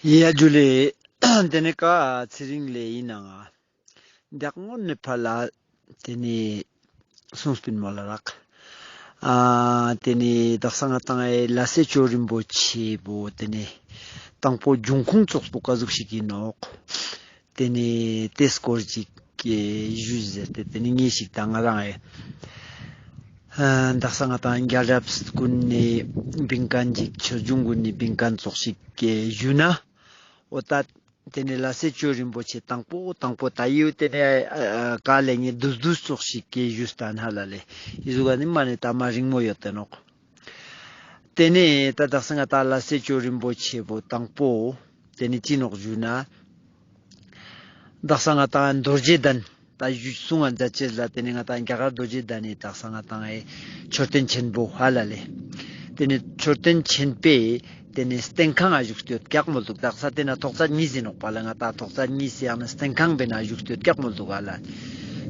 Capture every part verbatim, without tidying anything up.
ཡ་ཇུ་ལེ། ཏེ་ནེ་ཀ་ཚེ་རིང་ལེ་ཡིན་ནང་ང་། དེ་སྔོན་ནེ་ཕར་ལ་ཏེ་ནེ་གསུངས་པིན་མོལ་ལ་རག་ཨ་ཏེ་ནེ་དག་ས་ང་ཏང་ཨེ་ལ་སེ་ཇོ་རིན་པོ་ཆེ་བོ་ཏེ་ནེ་དང་པོ་འབྱུང་ཁུངས་ཙོགས་པོ་ཀ་ཟུག་ཞིག་ཡིན་ནོག་ཏེ་ནེ་ཏེ་སྐོར་ཅིག་ཞུས་ཟེར་ཏེ་ཏེ་ནེ་ངེ་ཞིག་ད་ང་རང་ཨེ་ཨ་དག་ས་ང་ཏང་རྒྱལ་རབས་ཀུན་ནེ་བིང་ཁན་ཅིག་ཆོས་འབྱུང་ཀུན་ནེ་བིང་ཁན་ཙོགས་ཤིག་ཞུ་ན། འོ་ད་ཏེ་ནེ་ལ་སེ་ཇོ་རིན་པོ་ཆེ་དང་པོ་དང་པོ་ད་ཡིའུ་ཏེ་ནེ་ཨ་ཨ་ཀ་ལེ་ངེ་དུས་དུས་ཙོགས་ཤིག་གི་ཞུས་ཏེ་ན་ཧ་ལ་ལེ། ཨི་ཟུག་ག་ནི་མ་ནེ་ད་མ་རིང་མོ་ཡོད་དེ་ནོག་ཏེ་ནེ་ད་དག་ས་ང་ཏང་ལ་སེ་ཇོ་རིན་པོ་ཆེ་བོ་དང་པོ་ཏེ་ནེ་ཅི་ནོག་ཞུ་ན། དག་ས་ང་ཏང་རྡོ་རྗེ་གདན་ད་ཞུ་གསུང་ང་མཛད་ཅེས་ལ་ཏེ་ནེ་ང་ཏང་རྒྱ་གར་རྡོ་རྗེ་གདན་ནི་དག་ས་ང་ཏང་ཨེ་མཆོད་རྟེན་ཆེན་པོ་ཧ་ལ་ལེ། ཏེ་ནེ་མཆོད་རྟེན་ཆེན་པོའི་ཏེ་ནེ་སྟེང་ཁང་ང་བཞུགས་ཏེ་ཡོད་ཀྱག་མོལ་འདུག་དག་ས་ཏེ་ན་ཐོག་ཚད་གཉིས་ཟེར་ནོག་པ་ལ་ང་ཏང་ཐོག་ཚད་གཉིས་ཟེར་ཡང་ན་སྟེང་ཁང་བེ་ན་བཞུགས་ཏེ་ཡོད་ཀྱག་མོལ་འདུག་ཧ་ལ།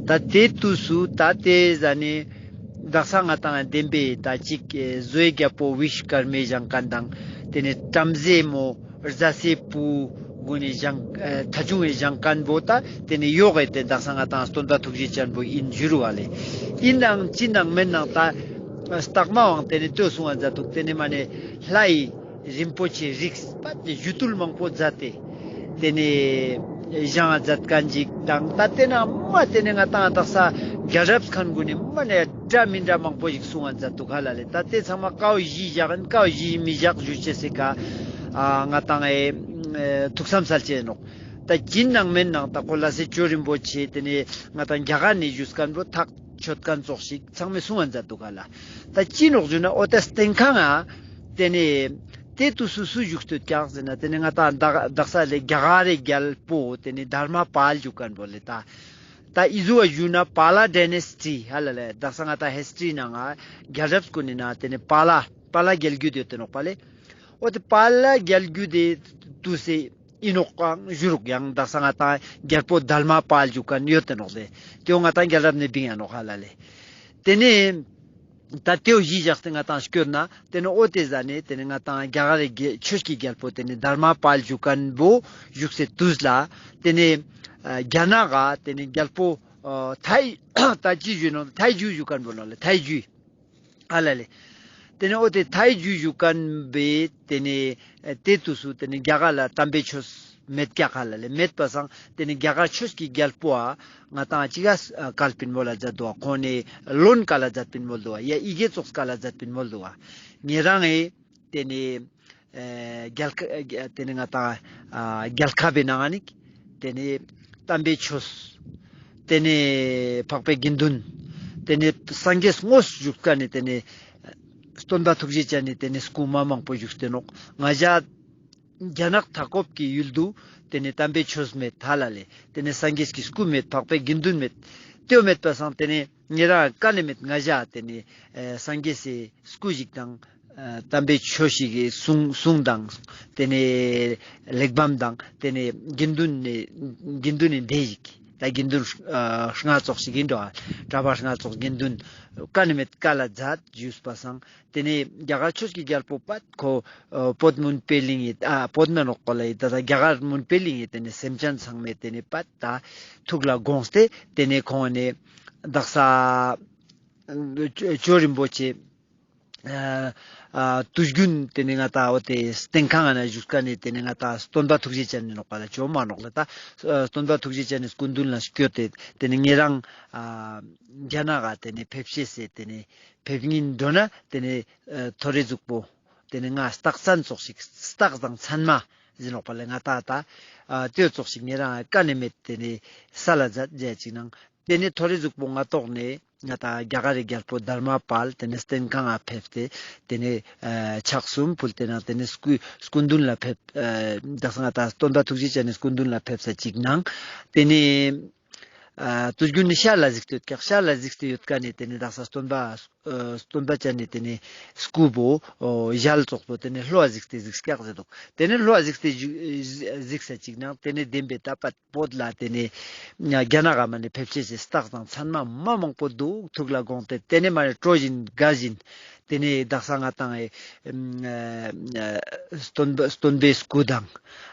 ད་ཏེ་དུས་སུ་ད་ཏེ་ཟ་ནེ་དག་ས་ང་ཏང་ཨེ་བདེན་པའི་ད་ཅིག་ཨེ་བཟོའི་རྒྱལ་པོ་བིཤ་ཀརྨའི་བཞེངས་ཁན་དང་ཏེ་ནེ་བྲམ་ཟེ་མོ་རྫ་སའི་བུ་གུན་ནི་བཞེངས་ཨེ་ཐ་ཆུང་ངི་བཞེངས་ཁན་བོ་ད་ཏེ་ནེ་ཡོག་གེ་ཏེ་དག་ས་ང་ཏང་སྟོན་པ་ཐུགས་རྗེ་ཅན་བོ་ཨིན་ཞུ་རུ་བ་ལེ། ཨིན་ནང་ཅི་ནང་མེན་ནང་ད་སྟག་མ་ཝང་ཏེ་ནེ་ལྟོས་སོང་བ་མཛད་འདུག་ཏེ་ནེ་མ་ནེ་ལྷའི་རིན་པོ་ཆེ་རིགས་པ་ཏེ་ཞུ་བཏུལ་མང་པོ་མཛད་དེ་ཏེ་ནེ་བཞེངས་མཛད་ཁན་ཅིག་དང་ད་ཏེ་ན་མ་ཏེ་ནེ་ང་ཏང་དག་ས་རྒྱལ་རབས་ཁན་གུན་ནི་མ་ནེ་འདྲ་མི་འདྲ་མང་པོ་ཞིག་གསུང་བ་མཛད་འདུག་ཧ་ལ་ལེ། ད་ཏེ་ཚང་མ་ཀའོ་གཞི་བཞག་ཨིན་ཀའོ་གཞི་མི་བཞག་ཞུ་ཅེས་སི་ཀ་ཨ་ང་ཏང་ཨེ་ཐུགས་བསམ་སལ་ཅེས་ནོག་ད་ཅི་ནང་མེན་ནང་ད་ཁོ་ལ་སེ་ཇོ་རིན་པོ་ཆེ་ཏེ་ནེ་ང་ཏང་རྒྱ་གར་ནེ་ཞུས་ཁན་བོ་ཐག་ཆོད་ཁན་ཙོགས་ཤིག་ཚང་མས་གསུང་བ་མཛད་འདུག་ཧ་ལ། ད་ཅི་ནོག་ཞུ་ན་འོ་ད་སྟེང་ཁང་ང་ཏེ་ནེ་ཏེ་དུས་སུ་སུ་བཞུགས་ཏེ་ཡོད་ཀྱག་ཟེར་ན་ཏེ་ནེ་ང་ཏང་དག་དག་ས་ལེ་རྒྱ་གར་རི་རྒྱལ་པོ་ཏེ་ནེ་དྷརྨ་པཱལ་ཞུ་ཁན་བོ་ལེ། ད་ད་ཨི་ཟུག་བ་ཞུ་ན་པཱ་ལ་ཌའི་ནེ་སི་ཊི་ཧ་ལ་ལེ། དག་ས་ང་ཏང་ཧིས་ཊི་རི་ནང་ང་རྒྱལ་རབས་གུན་ནི་ནང་ཏེ་ནེ་པཱ་ལ་པཱ་ལ་རྒྱལ་རྒྱུད་ཡོད་དེ་ནོག་པ་ལེ། འོ་ཏེ་པཱ་ལ་རྒྱལ་རྒྱུད་དེ་དུས་སེ་ཨིན་ནོག་ཀྱང་ཞུ་རུག་ཡང་དག་ས་ང་ཏང་རྒྱལ་པོ་དྷརྨ་པཱལ་ཞུ་ཁན་ཡོད་དེ་ནོག་ལེ། ཏེའོ་ང་ཏང་རྒྱལ་རབས་ནེ་བིང་ཡ་ནོག་ཧ་ལ་ལེ། ཏེ་ནེ་ད་ཏེའོ་གཞི་བཞག་སྟེ་ང་ཏང་སྐྱོད་ན་ཏེ་ནེ་འོ་ཏེ་ཟ་ནེ་ཏེ་ནེ་ང་ཏང་རྒྱ་གར་རི་རྒྱལ་ཆོས་ཀྱི་རྒྱལ་པོ་ཏེ་ནེ་དྷརྨ་པཱལ་ཞུ་ཁན་བོ་བཞུགས་སེ་དུས་ལ་ཏེ་ནེ་ཨ་རྒྱ་ནག་ག་ཏེ་ནེ་རྒྱལ་པོ་ཨ་ཐའི་ད་ཅི་ཞུ་ནོག་ཐའི་ཇུ་ཞུ་ཁན་བོ་ནོག་ལེ། ཐའི་ཇུ་ཨ་ལ་ལེ། ཏེ་ནེ་འོ་ཏེ་ཐའི་ཇུ་ཞུ་ཁན་བེ་ཏེ་ནེ་ཨ་ཏེ་དུས་སུ་ཏེ་ནེ་རྒྱ་གར་ལ་དམ་པའི་ཆོས་མེད་ཀྱག་ཧ་ལ་ལེ། མེད་པ་སང་ཏེ་ནེ་རྒྱ་གར་ཆོས་ཀྱི་རྒྱལ་པོ་ཨ་ང་ཏང་ཅི་ག་ཨ་ཀལ་པིན་མོལ་ལ་མཛད་དུག་ག་ཁོང་ནེ་ལོན་ཀལ་ལ་མཛད་པིན་མོལ་དུག་ག་ཡ་ཨི་གེ་ཙོགས་ཀལ་ལ་མཛད་པིན་མོལ་དུག་ག་ཉེ་རང་ངི་ཏེ་ནེ་ཨ་རྒྱལ་ཁ་ཨ་ཏེ་ནེ་ང་ཏང་ཨ་རྒྱལ་ཁབ་བི་ནང་ང་ནི་ཏེ་ནེ་དམ་པའི་ཆོས། ཏེ་ནེ་འཕགས་པའི་དགེ་འདུན། ཏེ་ནེ་སངས་རྒྱས་དངོས་སུ་བཞུགས་ཀ་ནེ་ཏེ་ནེ་སྟོན་པ་ཐུགས་རྗེ་ཅན་ནི་ཏེ་ནེ་སྐུ་མ་མང་པོ་བཞུགས་ཏེ་ནོག་ང་ཞ་རྒྱ་ནག་མཐའ་འཁོབ་ཀྱི་ཡུལ་དུ་ཏེ་ནེ་དམ་པའི་ཆོས་མེད་ཧ་ལ་ལེ། ཏེ་ནེ་སངས་རྒྱས་ཀྱི་སྐུ་མེད། འཕགས་པའི་དགེ་འདུན་མེད། ཏེའོ་མེད་པ་སང་ཏེ་ནེ་ཉེ་རང་ཀ་ནེ་མེད། ང་ཞ་ཏེ་ནེ་ཨ་སངས་རྒྱས་སི་སྐུ་ཞིག་དང་ཨ་དམ་པའི་ཆོས་ཤིག་གི་གསུང་གསུང་དང་ཏེ་ནེ་གླེགས་བམ་དང་ཏེ་ནེ་དགེ་འདུན་ནི་དགེ་འདུན་ནི་སྡེ་ཞིག་ད་དགེ་འདུན་ཨ་ལྔ་ཙོགས་ཤིག་ཨིན་འགྲོ། གྲྭ་པ་ལྔ་ཙོགས་དགེ་འདུན་ཀ་ནེ་མེད་ཀལ་ལ་མཛད་ཞུས་པ་སང་ཏེ་ནེ་རྒྱ་གར་ཆོས་ཀྱི་རྒྱལ་པོ་པད་ཁོ་ཨ་བོད་མུན་པའི་གླིང་ངི་ཨ་བོད་མན་ནོག་པ་ལེ། ད་ད་རྒྱ་གར་མུན་པའི་གླིང་ངི་ཏེ་ནེ་སེམས་ཅན་ཚང་མའི་ཏེ་ནེ་པད་ད་ཐུགས་ལ་དགོངས་ཏེ་ཏེ་ནེ་ཁོང་ནེ་དག་ས་ཇོ་རིན་པོ་ཆེ་ཨ་ཨ་དུས་རྒྱུན་ཏེ་ནེ་ང་ཏང་འོ་ཏེ་སྟེང་ཁང་ང་ན་བཞུགས་ཀ་ནེ་ཏེ་ནེ་ང་ཏང་སྟོན་པ་ཐུགས་རྗེ་ཅན་ནི་ནོག་པ་ལ་ཇོ་མ་ནོག་ལེ། ད་ཨ་སྟོན་པ་ཐུགས་རྗེ་ཅན་ནི་སྐུ་མདུན་ལ་སྐྱོད་དེ་ཏེ་ནེ་ཉེ་རང་ཨ་རྒྱ་ནག་ག་ཏེ་ནེ་ཕེབས་ཤེས་སེ་ཏེ་ནེ་ཕེབས་ཉིན་འགྲོ་ན་ཏེ་ནེ་ཨ་ཐོ་རེ་ཟུག་པོ་ཏེ་ནེ་ང་སྟག་ཚང་ཙོགས་ཤིག་སྟག་དང་ཚང་མ་ཟེར་ནོག་པ་ལེ། ང་ཏང་ད་ཨ་ཏེ་ཙོགས་ཤིག་ཉེ་རང་ཀ་ནེ་མེད་ཏེ་ནེ་ས་ལ་མཛད་མཛད་ཅིག་ནང་ཏེ་ནེ་ཐོ་རེ་ཟུག་པོ་ང་ཐོག་ནེ་ང་ཏང་རྒྱ་གར་རི་རྒྱལ་པོ་དྷརྨ་པཱལ་ཏེ་ནེ་སྟེང་ཁང་ང་ཕེབས་ཏེ་ཏེ་ནེ་ཨ་ཕྱག་གསུམ་ཕུལ་ཏེ་ནང་ཏེ་ནེ་སྐུ་སྐུ་མདུན་ལ་ཕེབས་ཨ་དག་ས་ང་ཏང་སྟོན་པ་ཐུགས་རྗེ་ཅན་ནི་སྐུ་མདུན་ལ་ཕེབས་ས་ཅིག་ནང་ཏེ་ནེ་ཨ་དུས་རྒྱུན་ནི་ཤར་ལ་གཟིགས་ཏེ་ཡོད་ཀྱག་ཤར་ལ་གཟིགས་ཏེ་ཡོད་ཀ་ནེ་ཏེ་ནེ་དག་ས་སྟོན་པ་ཨ་སྟོན་པ་ཅན་ནི་ཏེ་ནེ་སྐུ་བོ་ཨོ་ཞལ་ཙོགས་པོ་ཏེ་ནེ་ལྷོ་ཨ་གཟིགས་ཏེ་གཟིགས་ཀྱག་ཟེར་དུག་ཏེ་ནེ་ལྷོ་ཨ་གཟིགས་ཏེ་གཟིགས་ས་ཅིག་ནང་ཏེ་ནེ་བདེན་པའི་ད་པད་བོད་ལ་ཏེ་ནེ་རྒྱ་ནག་ག་མ་ནེ་ཕེབས་ཤེས་སི་སྟག་དང་ཚང་མ་མ་མང་པོ་དུག་ཐུགས་ལ་དགོངས་ཏེ་ཏེ་ནེ་མ་ནེ་སྤྲོ་བཞིན་དགའ་བཞིན་ ཏེ་ནེ་དག་ས་ང་ཏང་ཨེ་ཨམ་ཨ་སྟོན་པ་སྟོན་པའི་སྐུ་དང་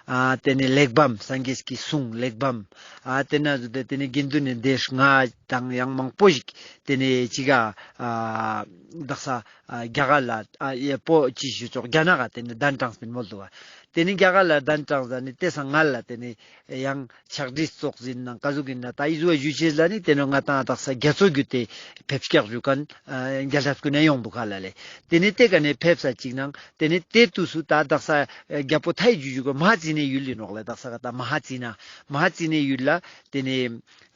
ཨ་ཏེ་ནེ་གླེགས་བམ་སངས་རྒྱས་ཀྱི་གསུང་གླེགས་བམ་ཨ་ཏེ་ན་ཏེ་ནེ་དགེ་འདུན་ནི་སྡེ་ལྔ་དང་ཡང་མང་པོ་ཞིག་ཏེ་ནེ་ཅིག་ག་ཨ་དག་ས་ཨ་རྒྱ་གར་ལ་ཨ་ཡ་པོ་ཅི་ཞུ་ཆོག་རྒྱ་ནག་ག་ཏེ་ནེ་གདན་དྲངས་པིན་མོལ་དུག་ག། ཏེ་ནེ་རྒྱ་གར་ལ་གདན་དྲངས་ཟ་ནེ་ཏེ་སང་སྔ་ལ་ཏེ་ནེ་ཡང་ཕྱག་བྲིས་ཙོགས་ཨིན་ནང་ཀ་ཟུག་ཨིན་ན་ད་འི་ཟུག་ཞུ་ཅེས་ལ་ནི་ཏེ་ནེ་ང་ཏང་དག་ས་རྒྱ་མཚོ་བརྒྱུད་དེ་ཕེབས་སྐྱག་ཞུ་ཁན་ཨ་རྒྱལ་ཐབས་ཀུན་ནེ་ཡོང་དུག་ག་ལ་ལེ། ཏེ་ནེ་ཏེ་ཀ་ནེ་ཕེབས་ས་ཅིག་ནང་ཏེ་ནེ་ཏེ་དུས་སུ་ད་དག་ས་རྒྱལ་པོ་ཐའི་ཇུ་ཇུ་གི་མ་ཧ་ཙི་ནའི་ཡུལ་ཨིན་ནོག་ལེ། དག་ས་ག་ད་མ་ཧ་ཙི་ན་མ་ཧ་ཙི་ནའི་ཡུལ་ལ་ཏེ་ནེ་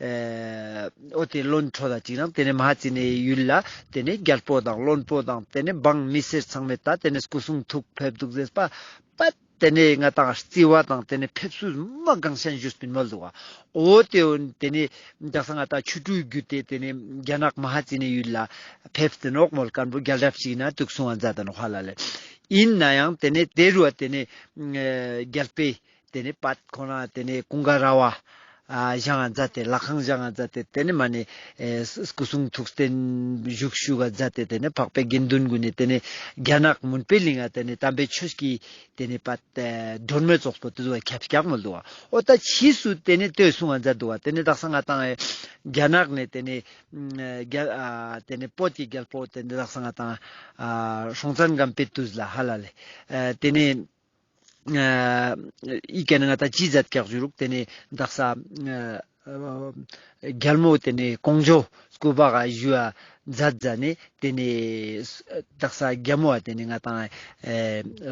ཨེ་འོ་ཏེ་བློན་ཁྲོ་ད་ཅིག་ནང་ཏེ་ནེ་མ་ཧ་ཙི་ནའི་ཡུལ་ལ་ཏེ་ནེ་རྒྱལ་པོ་དང་བློན་པོ་དང་ཏེ་ནེ་འབངས་མི་སེར་ཚང་མའི་ད་ཏེ་ནེ་སྐུ་གསུང་ཐུགས་ཕེབས་དུག་ཟེར་པ་པ་ཏེ་ནེ་ང་ཏང་རྩི་བ་དང་ཏེ་ནེ་ཕེབས་བསུ་མ་གང་ཤ་ཞུས་པིན་མོལ་དུག་ག། འོ་ཏེ་འོ་ཏེ་ནེ་དག་ས་ང་ཏང་ཆོ་འཕྲུལ་བརྒྱུད་དེ་ཏེ་ནེ་རྒྱ་ནག་མ་ཧ་ཙི་ནའི་ཡུལ་ལ་ཕེབས་ཏེ་ནོག་མོལ་ཁན་བོ་རྒྱལ་རབས་ཅིག་ན་དུག་གསུང་ང་མཛད་དེ་ནོག་ཧ་ལ་ལེ། ཨིན་ནའང་ཏེ་ནེ་ཏེ་རུ་བ་ཏེ་ནེ་ཨེ་རྒྱལ་པོའི་ཏེ་ནེ་པད་ཁོ་ན་ཏེ་ནེ་ཀུན་དགའ་ར་བ་ཨ་བཞེངས་ང་མཛད་དེ་ལྷ་ཁང་བཞེངས་ང་མཛད་དེ་ཏེ་ནེ་མ་ནེ་ཨེ་སྐུ་གསུང་ཐུགས་རྟེན་བཞུགས་ཞུ་ག་མཛད་དེ་ཏེ་ནེ་འཕགས་པའི་དགེ་འདུན་གུན་ནི་ཏེ་ནེ་རྒྱ་ནག་མུན་པའི་གླིང་ང་ཏེ་ནེ་དམ་པའི་ཆོས་ཀྱི་ཏེ་ནེ་པད་ཨེ་སྒྲོན་མེ་ཙོགས་པོ་ཏེ་ཟུག་ཁྱབ་སྐྱག་མོལ་དུག་ག། འོ་ད་ཕྱིས་སུ་ཏེ་ནེ་ཏེ་གསུང་ང་མཛད་དུག་ག། ཏེ་ནེ་དག་ས་ང་ཏང་ཨེ་རྒྱ་ནག་ནེ་ཏེ་ནེ་ཨ་རྒྱ་ཨ་ཏེ་ནེ་བོད་ཀྱི་རྒྱལ་པོ་ཏེ་ནེ་དག་ས་ང་ཏང་ཨ་སྲོང་བཙན་སྒམ་པོའི་དུས་ལ་ཧ་ལ་ལེ། ཨ་ཏེ་ནེ་ཨ་འི་ཀ་ནེ་ང་ཏང་ཅི་མཛད་སྐྱག་ཞུ་རུག། ཏེ་ནེ་དག་ས་ཨ་རྒྱལ་མོ་ཏེ་ནེ་ཀོང་ཇོ་སྐུ་འབག་ག་ཞུ་བ་མཛད་ཟ་ནེ་ཏེ་ནེ་དག་ས་རྒྱལ་མོ་བ་ཏེ་ནེ་ང་ཏང་ཨ་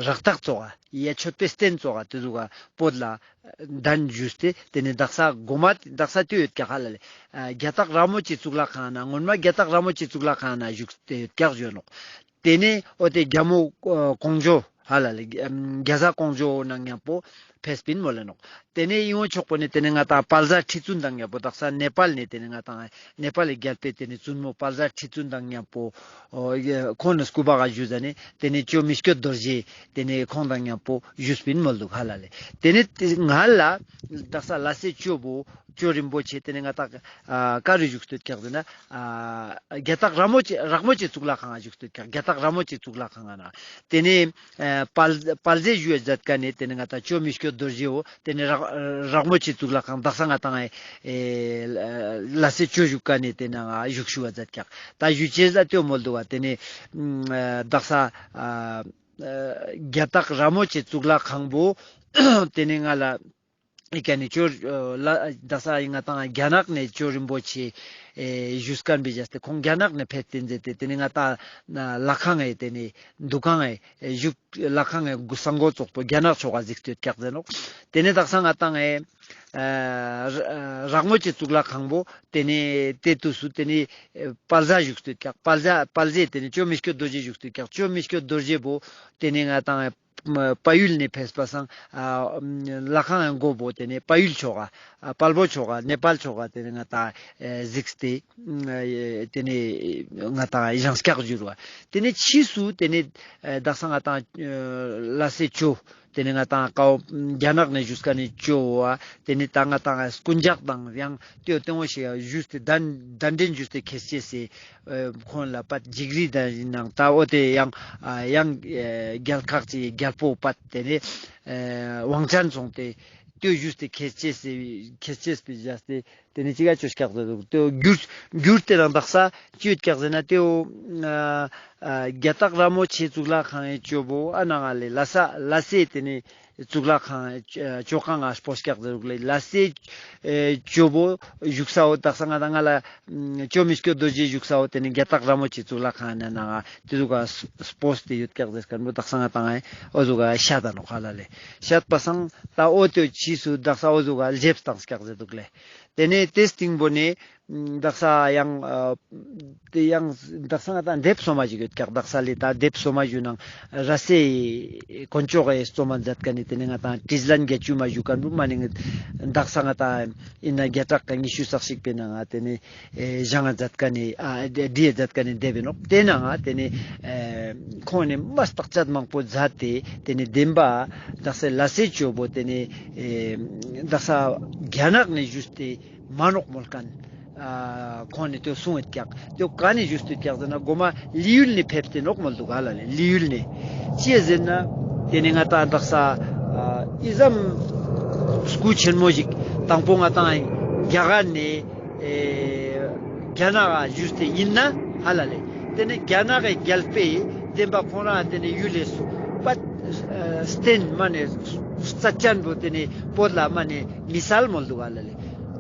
རག་ཐག་ཙོགས་ཡ་མཆོད་པའི་རྟེན་ཙོགས་ཏེ་ཟུག་ག་བོད་ལ་གདན་ཞུས་ཏེ་ཏེ་ནེ་དག་ས་གོ་མ་དག་ས་ཏེ་ཡོད་ཀྱག་ཧ་ལ་ལེ། ཨ་རྒྱ་སྟག་ར་མོ་ཆེ་གཙུག་ལག་ཁང་ན་སྔོན་མ་རྒྱ་སྟག་ར་མོ་ཆེ་གཙུག་ལག་ཁང་ན་བཞུགས་ཏེ་ཡོད་ཀྱག་ཞུ་ནོག། ཏེ་ནེ་འོ་ཏེ་རྒྱལ་མོ་ཨ་ཀོང་ཇོ་ཧ་ལ་ལེ་ཨམ་རྒྱ་བཟའ་ཀོང་ཇོ་ནང་ཉམ་པོ་ཕེབས་པིན་མོལ་ལེ་ནོག། ཏེ་ནེ་ཡིད་འོང་ཕྱོགས་པོ་ནེ་ཏེ་ནེ་ང་ཏང་དཔལ་བཟའ་ཁྲི་བཙུན་དང་ཉམ་པོ་དག་ས་ནེ་པཱལ་ནེ་ཏེ་ནེ་ང་ཏང་ནེ་པཱལ་ལི་རྒྱལ་པོའི་ཏེ་ནེ་བཙུན་མོ་དཔལ་བཟའ་ཁྲི་བཙུན་དང་ཉམ་པོ་འོ་ཁོང་ནི་སྐུ་འབག་ག་ཞུ་ཟ་ནེ་ཏེ་ནེ་ཇོ་མི་བསྐྱོད་རྡོ་རྗེ་ཏེ་ནེ་ཁོང་དང་ཉམ་པོ་བཞུགས་པིན་མོལ་དུག་ཧ་ལ་ལེ། ཏེ་ནེ་ཏེ་སྔ་ལ་དག་ས་ལ་སེ་ཇོ་བོ་ཇོ་རིན་པོ་ཆེ་ཏེ་ནེ་ང་ཏང་ཨ་ཀ་རུ་བཞུགས་སྟོད་ཀྱག་ཟེར་ན་ཨ་རྒྱ་སྟག་ར་མོ་ཆེ་རག་མོ་ཆེ་གཙུག་ལག་ཁང་ང་བཞུགས་སྟོད་ཀྱག། རྒྱ་སྟག་ར་མོ་ཆེ་གཙུག་ལག་ཁང་ང་ན་ཏེ་ནེ་ཨ་དཔལ་དཔལ་བཟའ་ཞུ་བ་མཛད་ཀ་ནེ་ཏེ་ནེ་ང་ཏང་ཇོ་མི་བསྐྱོད་རྡོ་རྗེ་བོ་ཏེ་ནེ་རག་རག་མོ་ཆེ་གཙུག་ལག་ཁང་དག་ས་ང་ཏང་ཨེ་ལ་སེ་ཇོ་བཞུགས་ཀ་ནེ་ཏེ་ནེ་ང་བཞུགས་ཞུ་བ་མཛད་ཀྱག། ད་ཞུ་ཅེས་ལ་ཏེ་མོལ་དུག་པ། ཏེ་ནེ་ཨ་དག་ས་ཨ་རྒྱ་སྟག་ར་མོ་ཆེ་གཙུག་ལག་ཁང་བོ་ཏེ་ནེ་ང་ལ་ཨི་ཀ་ནེ་ཇོ་ལ་དག་ས་ང་ཏང་རྒྱ་ནག་ནེ་ཇོ་རིན་པོ་ཆེ་ཨེ་བཞུགས་ཁན་བོ་ཞུས་ཏེ་ཁོང་རྒྱ་ནག་ནེ་ཕེབས་ཏེ་མཛད་དེ་ཏེ་ནེ་ང་ཏང་ལྷ་ཁང་ངི་ཏེ་ནེ་འདུ་ཁང་ངི་བཞུགས་ལྷ་ཁང་ངི་གསང་སྒོ་ཙོགས་པོ་རྒྱ་ནག་ཕྱོགས་ཀ་གཟིགས་སྟོད་ཀྱག་ཟེར་ནོག། ཏེ་ནེ་དག་ས་ང་ཏང་ཨེ་ཨ་རག་མོ་ཆེ་གཙུག་ལག་ཁང་བོ་ཏེ་ནེ་ཏེ་དུས་སུ་ཏེ་ནེ་ཨེ་དཔལ་བཟའ་བཞུགས་སྟོད་ཀྱག། དཔལ་བཟའ་དཔལ་བཟའི་ཏེ་ནེ་ཇོ་མི་བསྐྱོད་རྡོ་རྗེ་བཞུགས་སྟོད་ཀྱག། ཇོ་མི་བསྐྱོད་རྡོ་རྗེ་བོ་ཏེ་ནེ་ང་ཏང་ཨེ་དཔལ་ཡུལ་ནེ་ཕེབས་པ་སང་ཨ་ལྷ་ཁང་ངི་སྒོ་བོ་ཏེ་ནེ་དཔལ་ཡུལ་ཕྱོགས་ཀ་ཨ་དཔལ་པོ་ཕྱོགས་ཀ་ནེ་པཱལ་ཕྱོགས་ཀ་ཏེ་ནེ་ང་ཏང་ཨེ་གཟིགས་ཏེ་ཨེ་ཏེ་ནེ་ང་ཏང་བཞེངས་སྐྱག་ཞུ་རུག་པ། ཏེ་ནེ་ཕྱིས་སུ་ཏེ་ནེ་ཨེ་དག་ས་ང་ཏང་ཨེ་ལ་སེ་ཇོ་ཏེ་ནེ་ང་ཏང་ཀའོ་རྒྱ་ནག་ནེ་བཞུགས་ཀ་ནེ་ཇོ་བོ་ཏེ་ནེ་ད་ང་ཏང་ཨེ་རྐུན་ཇག་དང་ཡང་ཏེ་བོ་ཏེ་བོ་ཞིག་ཞུས་ཏེ་གདན་གདན་འདྲེན་ཞུས་ཏེ་ཁྱེར་ཅེས་སི་ཨེ་ཁོང་ལ་པད་འཇིགས་རི་དང་ནང་ད་འོ་ཏེ་ཡང་ཨ་ཡང་ཨེ་རྒྱལ་ཁག་ཅིག་རྒྱལ་པོ་པད་ཏེ་ནེ་ཨེ་ཝང་ཅན་སོང་སྟེ་ཏེ་བོ་ཞུས་ཏེ་ཁྱེར་ཅེས་སི་ཁྱེར་ཅེས་པི་ཞུས་ཏེ་ཏེ་ནེ་ཅི་ག་ཅོ་སྐྱག་ཟེར་དུག། ཏེ་བོ་གྱུར་གྱུར་ཏེ་རང་དག་ས་ཅི་ཡོད་ཀྱག་ཟེར་ན་ཏེ་བོ་ཨ་ཨ་རྒྱ་སྟག་ར་མོ་ཆེ་གཙུག་ལག་ཁང་ངི་ཇོ་བོ་ཨ་ནང་ང་ལེ་ལ་ས་ལ་སེ་ཏེ་ནེ་གཙུག་ལག་ཁང་ཨེ་ཇོ་ཁང་ང་སྤོས་སྐྱག་ཟེར་རུག་ལེ། ལ་སེ་ཨེ་ཇོ་བོ་བཞུགས་ས་བོ་དག་ས་ང་ཏང་ང་ལ་ཨམ་ཇོ་མི་བསྐྱོད་རྡོ་རྗེ་བཞུགས་ས་བོ་ཏེ་ནེ་རྒྱ་སྟག་ར་མོ་ཆེ་གཙུག་ལག་ཁང་ནང་ང་ཏེ་ཟུག་ག་སྤོས་ཏེ་ཡོད་ཀྱག་ཟེར་ཁན་བོ་དག་ས་ང་ཏང་ཨེ་འོ་ཟུག་ག་ཤད་ད་ནོག་ཧ་ལ་ལེ། ཤད་པ་སང་ད་འོ་ཏེ་ཕྱིས་སུ་དག་ས་འོ་ཟུག་ག་ལྗེབ་བཏང་སྐྱག་ཟེར་དུག་ལེ། ཏེ་ནེ་ཏེ་སྟིང་བོ་ནེ་དག་ས་ཡང་ཨ་ཏེ་ཡང་དག་ས་ང་ཏང་དེབ་སོ་མ་ཞིག་ཡོད་ཀྱག། དག་ས་ལེ་ད་དེབ་སོ་མ་ཞུ་ནང་ར་སེ་དཀོན་མཆོག་གི་རྩོམ་མ་མཛད་ཁན་ནི་ཏེ་ནེ་ང་ཏང་ཏྲིས་ལན་བརྒྱད་ཅུ་མ་ཞུ་ཁན་བོ་མ་ནེ་དག་ས་ང་ཏང་ཨིན་ན་བརྒྱ་ཕྲག་ག་ཉི་ཤུ་རྩ་གཅིག་པའི་ནང་ང་ཏེ་ནེ་ཨེ་བཞེངས་མཛད་ཁན་ནི་ཨ་བྲིས་མཛད་ཁན་ནི་དེབ་ཨིན་ནོག། ཏེ་ནང་ང་ཏེ་ནེ་ཨེ་ཁོང་ནེ་མ་བརྟག་དཔྱད་མང་པོ་མཛད་དེ་ཏེ་ནེ་བདེན་པ་དག་ས་ལ་སེ་ཇོ་བོ་ཏེ་ནེ་ཨེ་དག་ས་རྒྱ་ནག་ནེ་ཞུས་ཏེ་མན་ནོག་མོལ་ཁན། ཨ་ཁོང་ནི་ཏེ་གསུངས་ཡོད་ཀྱག། ཏེ་ག་ནེ་ཞུས་ཏེ་ཡོད་ཀྱག་ཟེར་ན་གོ་མ་ལི་ཡུལ་ནེ་ཕེབས་ཏེ་ནོག་མོལ་དུག་ཧ་ལ་ལེ། ལི་ཡུལ་ནེ་ཅི་ཟེར་ན་ཏེ་ནེ་ང་ཏང་དག་ས་ཨ་ཨི་ཙམ་སྐུ་ཆེན་མོ་ཞིག་དང་པོ་ང་ཏང་རྒྱ་གར་ནེ་ཨེ་རྒྱ་ནག་ག་ཞུས་ཏེ་ཨིན་ན་ཧ་ལ་ལེ། ཏེ་ནེ་རྒྱ་ནག་གི་རྒྱལ་པོའི་བདེན་པ་ཁོང་རང་ཏེ་ནེ་ཡུལ་ལས་སུ་པད་ཨ་སྟན་མ་ནེ་རྩ་ཅན་པོ་ཏེ་ནེ་བོད་ལ་མ་ནེ་མི་སལ་མོལ་དུག་ཧ་ལ་ལེ།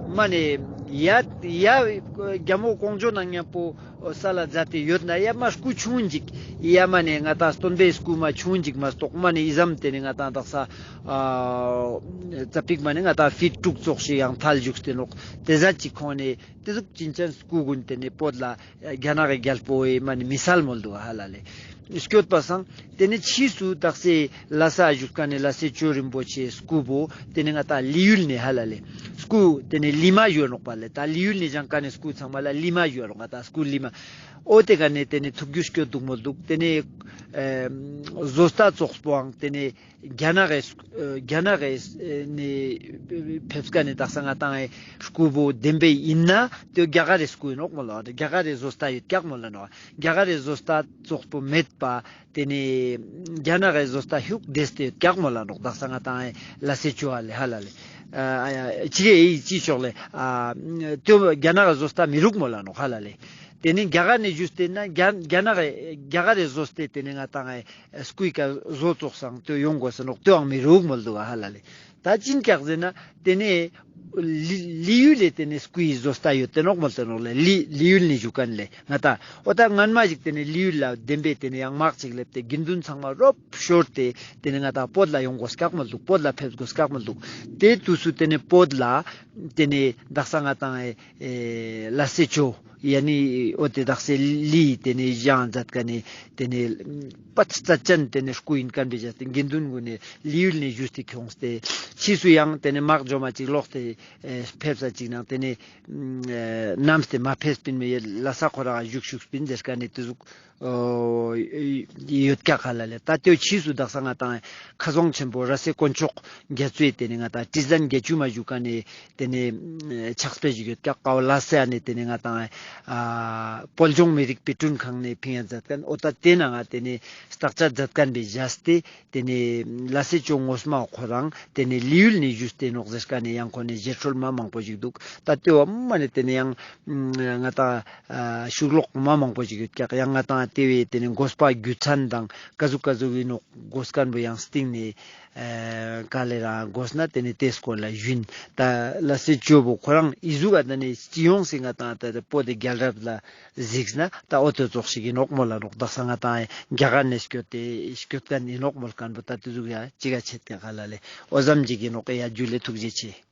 མ་ནེ་ཡ་ཡ་རྒྱལ་མོ་ཀོང་ཇོ་ནང་མཉམ་པོ་སལ་ལ་མཛད་དེ་ཡོད་ན་ཡ་མ་སྐུ་ཆུང་ཅིག་ཡ་མ་ནེ་ང་ཏང་སྟོན་པའི་སྐུ་མ་ཆུང་ཅིག་མ་གཏོགས་མ་ནེ་ཨི་ཙམ་ཏེ་ནེ་ང་ཏང་དག་ས་ཨ་ཙ་པིག་མ་ནེ་ང་ཏང་ཕིཊ་དྲུག་ཙོགས་ཤིག་ཡང་ཐལ་བཞུགས་ཏེ་ནོག། ཏེ་ཟ་ཅིག་ཁོང་ནེ་ཏེ་ཟུག་ཅིན་ཅན་སྐུ་གུན་ཏེ་ནེ་བོད་ལ་རྒྱ་ནག་གི་རྒྱལ་པོའི་མ་ནེ་མི་སལ་མོལ་དུག་ཧ་ལ་ལེ། སྐྱོད་པ་སང་ཏེ་ནེ་ཕྱིས་སུ་དག་ས་ལྷ་ས་བཞུགས་ཀ་ནེ་ལྷ་སའི་ཇོ་རིན་པོ་ཆེ་སྐུ་བོ་ཏེ་ནེ་ང་ཏང་ལི་ཡུལ་ནེ་ཧ་ལ་ལེ། སྐུ་ཏེ་ནེ་ལི་མ་ཞུ་ནོག་པ་ལེ། ད་ལི་ཡུལ་ནེ་བཞེངས་ཀ་ནེ་སྐུ་ཚང་མ་ལ་ལི་མ་ཞུ་ནོག་ང་ཏང་སྐུ་ལི་མ། འོ་ཏེ་ག་ནེ་ཏེ་ནེ་ཐུགས་རྒྱུས་སྐྱོད་དུག་མོལ་དུག། ཏེ་ནེ་ཨེ་བཟོ་ལྟ་ཙོགས་པོའང་ཏེ་ནེ་རྒྱ་ནག་གི་ཨ་རྒྱ་ནག་གི་ཨ་ནེ་ཕེབས་ཀ་ནེ་དག་ས་ང་ཏང་ཨེ་སྐུ་བོ་བདེན་པའི་ཨིན་ན་ཏེ་རྒྱ་གར་རི་སྐུ་ཨིན་ནོག་མོལ་ལ། རྒྱ་གར་རི་བཟོ་ལྟ་ཡོད་ཀྱག་མོལ་ལ་ནོག། རྒྱ་གར་རི་བཟོ་ལྟ་ཙོགས་པོ་མེད་པ་ཏེ་ནེ་རྒྱ་ནག་གི་བཟོ་ལྟ་ཤུགས་ཏེ་ཡོད་ཀྱག་མོལ་ལ་ནོག། དག་ས་ང་ཏང་ཨེ་ལྷ་སའི་ཇོ་བོ་ལེ་ཧ་ལ་ལེ། ཨ་ཅི་གེ་ཨེ་ཅི་ཤོག་ལེ། ཨ་ཏེ་རྒྱ་ནག་གི་བཟོ་ལྟ་མི་རུག་མོལ་ལ་ནོག་ཧ་ལ་ལེ། ཏེ་ནེ་རྒྱ་གར་ནེ་ཞུས་ཏེ་ན་རྒྱ་རྒྱ་ནག་གི་རྒྱ་གར་རི་བཟོ་ལྟ་ཏེ་ནེ་ང་ཏང་ཨེ་སྐུའི་ཀ་བཟོ་ཙོགས་སང་ཏེ་ཡོང་དགོས་ས་ནོག། ཏེའང་མི་རུག་མོལ་དུག་ཧ་ལ་ལེ། ད་ཅི་ཨིན་ཀྱག་ཟེར་ན་ཏེ་ནེ་ལི་ལི་ཡུལ་ལེ་ཏེ་ནེ་སྐུའི་བཟོ་ལྟ་ཡོད་ཏེ་ནོག་མོལ་ཏེ་ནོག་ལེ། ལི་ལི་ཡུལ་ནེ་བཞུགས་ཀ་ནེ་ལེ་ང་ཏང་འོ་ད་སྔན་མ་ཞིག་ཏེ་ནེ་ལི་ཡུལ་ལ་བདེན་པའི་ཏེ་ནེ་ཡང་དམག་ཅིག་ལེབས་ཏེ་དགེ་འདུན་ཚང་མ་རོབ་ཤོར་ཏེ་ཏེ་ནེ་ང་ཏང་བོད་ལ་ཡོང་དགོས་ཀྱག་མོལ་དུག། བོད་ལ་ཕེབས་དགོས་ཀྱག་མོལ་དུག། ཏེ་དུས་སུ་ཏེ་ནེ་བོད་ལ་ཏེ་ནེ་དག་ས་ང་ཏང་ཨེ་ཨེ་ལྷ་སའི་ཇོ་ཡ་ནི་འོ་ཏེ་དག་ས་ལི་ཏེ་ནེ་བཞེངས་མཛད་ཀ་ནེ་ཏེ་ནེ་པད་རྩ་ཅན་ཏེ་ནེ་སྐུ་ཨིན་ཁན་བོའི་ཞག་སྟེ་དགེ་འདུན་གུན་ནེ་ལི་ཡུལ་ནེ་ཞུས་ཏེ་ཁྱོངས་ཏེ་ཕྱིས་སུ་ཡང་ཏེ་ནེ་དམག་ཇོ་མ་ཅིག་ལོག་སྟེ་ཨེ་ཕེབས་ས་ཅིག་ནང་ཏེ་ནེ་ཨེ་ནམ་སྟེ་མ་ཕེབས་པིན་མེད་ལྷ་ས་ཁོ་རང་བཞུགས་བཞུགས་པིན་ཟེར་ཀ་ནེ་ཏེ་ཟུག་ཨོ་ཡོད་ཀྱག་ཧ་ལ་ལེ། ད་ཏེ་ཕྱིས་སུ་དག་ས་ང་ཏང་ཁ་སང་ཆེན་པོ་ར་སེ་དཀོན་མཆོག་རྒྱ་མཚོའི་ཏེ་ནེ་ང་ཏང་ཁྲི་ཟན་བརྒྱད་ཅུ་མ་བཞུགས་ཀ་ནེ་ཏེ་ནེ་ཕྱག་དཔེ་ཞིག་ཡོད་ཀྱག། ཀ་བོ་ལྷ་ས་ནེ་ཏེ་ནེ་ང་ཏང་ཨ་བོད་ལྗོངས་མི་རིགས་དཔེ་སྐྲུན་ཁང་ནེ་ཕིང་ཡ་མཛད་ཁན་འོ་ད་ཏེ་ནང་ང་ཏེ་ནེ་བརྟག་དཔྱད་མཛད་ཁན་བོའི་ཞག་སྟེ་ཏེ་ནེ་ལྷ་སའི་ཇོ་ངོ་མ་ཁོ་རང་ཏེ་ནེ་ལི་ཡུལ་ནེ་ཞུས་ཏེ་ནོག་ཟེར་ཀ་ནེ་ཡང་ཁོ་ནེ་བཞེད་སྲོལ་མ་མང་པོ་ཞིག་དུག། ད་ཏེ་བོ་མ་ནེ་ཏེ་ནེ་ཡང་ང་ཏང་ཨ་ཤུགས་ལོག་མ་མང་པོ་ཞིག་ཡོད་ཀྱག། ཡང་ང་ཏང་ཏེ་བོའི་ཏེ་ནེ་དགོས་པ་རྒྱུ་མཚན་དང་ཀ་ཟུག་ཀ་ཟུག་ཨིན་ནོག་དགོས་ཁན་བོ་ཡང་སྟིང་ནེ་ཨ་ག་ལེ་རང་དགོས་ན་ཏེ་ནེ་ཏེ་སྐོར་ལ་ཞུན། ད་ལྷ་སའི་ཇོ་བོ་ཁོ་རང་ཨི་ཟུག་ག་ད་ནེ་སྤྱི་ཡོངས་སི་ང་ཏང་ད་བོད་དི་རྒྱལ་རབས་ལ་གཟིགས་ན་ད་འོ་ཏེ་ཙོགས་ཤིག་ཨིན་ནོག་མོལ་ལ་ནོག། དག་ས་ང་ཏང་རྒྱ་གར་ནེ་སྐྱོད་དེ་སྐྱོད་ཁན་ཨིན་ནོག་མོལ་ཁན་བོ་ད་ཏེ་ཟུག་ཡ་ཅི་ག་ཆེད་ཀྱག་ཧ་ལ་ལེ། འོ་ཙམ་ཞིག་ཨིན་ནོག་ཡ། ཇུ་ལེ། ཐུགས་རྗེ་ཆེ།